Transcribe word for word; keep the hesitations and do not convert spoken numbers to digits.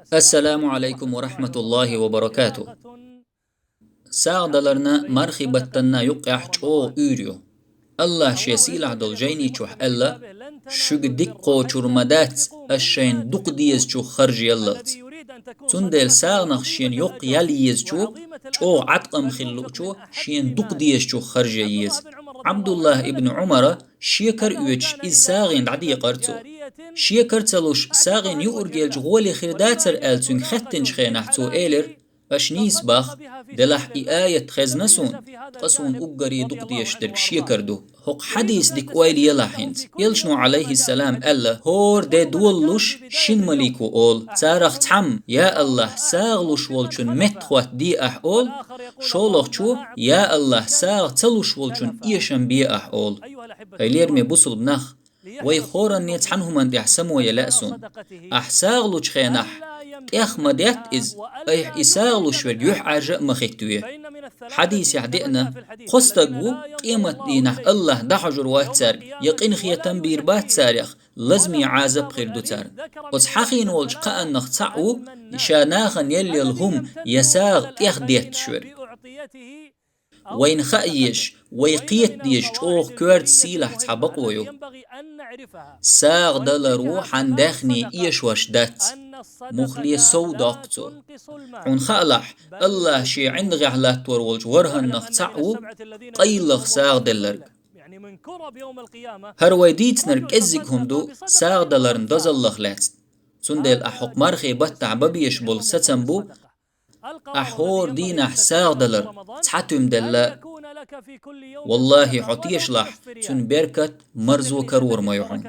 Ассаламу Ӏалайкум ва рахьматуллахӀи ва баракатухӀ. СагӀа даларна мархий баттанна юккъехь чӀогӀа уьйр ю. АллахӀа Шен сийлахь долу жайни чохь аьлла: «Шуьга дика кхочур ма дац, ас шайна дукха дезачух харжаяллалц». Цундела сагӀанах шена йоккха ял езачо, чӀогӀа Ӏаткъам хилла луучо шена дукха дезачух харжа еза. Ӏабдуллахь ибн Ӏумара шен кара оьцуш иза сагӀина дӀадекъара цо. Шен кара ца луш, сагӀина юург елча гӀоле хир дацара аьлла цуьнга хаьттинчу хенахь, цо элира: «Аша нийса боху, делахь и аят хезна суна, ткъа суна уггаре дукха дезаш дерг шен кара ду». ХӀокху хьадисан дика ойла елахь хӀинца. Элчано, Ӏалайхиссалам, аьлла: «ХӀора де долалуш шина малико олу. Царах цхьамма: „Я АллахӀ, сагӀа луш волчун меттахӀотта де ахь“, олу, шолгӀачо: „Я АллахӀ, сагӀа ца луш волчун эшам бе ахь“, олу». Хьай лераме бусулба нах, вай хӀоранне цхьана хӀуманна тӀехь само ян лаьа суна. Ахь сагӀа лучу хенахь тӀех ма детта иза, айхьа и сагӀа луш верг юьхьӀаьржа а ма хӀиттаве. Хьадисехь деана: «Кхо стаг ву, къематдийнахь АллахӀ дӀахьожур вац цаьрга, я къинхетам бийр бац царех, лазаме Ӏазап хир ду царна». Оцу хьахийна волчу кхааннах цхьаъ ву, ша нахана елла йолу хӀума я сагӀа тӀех детташ верг. Вайна хаа езаш, вай кхета дезаш чӀогӀа коьрта сийлахь цхьа бакъо ю. СагӀа даларо хьан даьхни эшош дац, муххале сов доккху цо. Хьуна хаалахь, АллахӀа Шен ӀиндагӀехь латтор волчу ворхӀаннах цхьаъ ву къайлаха сагӀа делларг. ХӀара вай дийцинарг кӀеззиг хӀума ду сагӀа даларна дозаллах лаьцна. Цундела ахь хӀокху мархий баттахь бан безаш болу сацам бу, ахь хӀора дийнахь сагӀа далар цхьа туьма делла. ВаллахӀи, хьо тешалахь, цуьнан беркат, марзо карор ма ю хьуна.